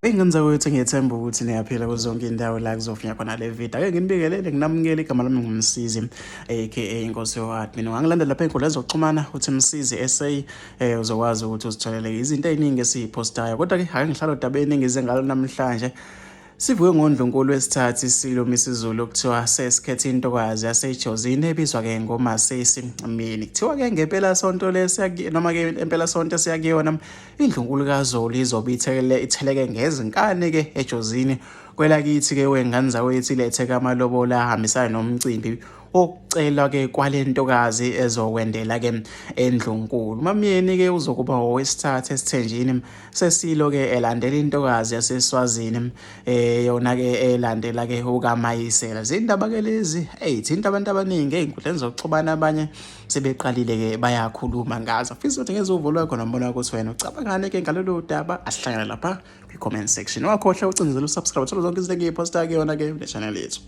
Engenza ukuthi ngiyethemba ukuthi niyaphila kuzo zonke indawo la kuzofunya khona le video. Ake nginibingelele nginamukele, igama lami nguMsizi aka Inkosi yo-admin. Ungangilandela lapha ey'nkundleni zokuxhumana uthi Msizi SA, uzokwazi ukuthi uzitholele izinto ey'ningi esiy'phostayo. Kodwa-ke ake ngihlale odabeni engize ngalo namhlanje. Sivuke ngondlunkulu wesithathu iSilo Misizulu okuthiwa sesikhethe intokazi yaseJozini ebizwa-ke ngoMasesi Myeni. Kuthiwa-ke ngempelasonto lesiya noma-ke empelasonto esiyakuyona indlunkulu kaZulu izobe itheleke ngezinkani-ke eJozini kwelakithi-ke wengane zakwethu ilethe kamalobola ahambisana nomcimbi wokucelwa-ke kwale ntokazi ezokwendela-ke endlunkulu. UMaMyeni-ke uzokuba owesithathu esithenjini sesilo-ke elandela intokazi yaseSwazini yona-ke elandela-ke ukaMayisela. Zindaba-ke lezi ey'thinta abantu abaningi ey'nkundleni zokuxhumana, abanye sebeqalile-ke bayakhuluma ngazo. Fisa ukuthi ngeze uvo lwakho nombono wakho ukuthi wena ucabangani-ke ngalolu daba. Asihlangane lapha kwi-comment section. Ungakhohlwa ucindezela usubscribe uthole zonke izinto engiyiphosta kuyona-ke le channel yethu.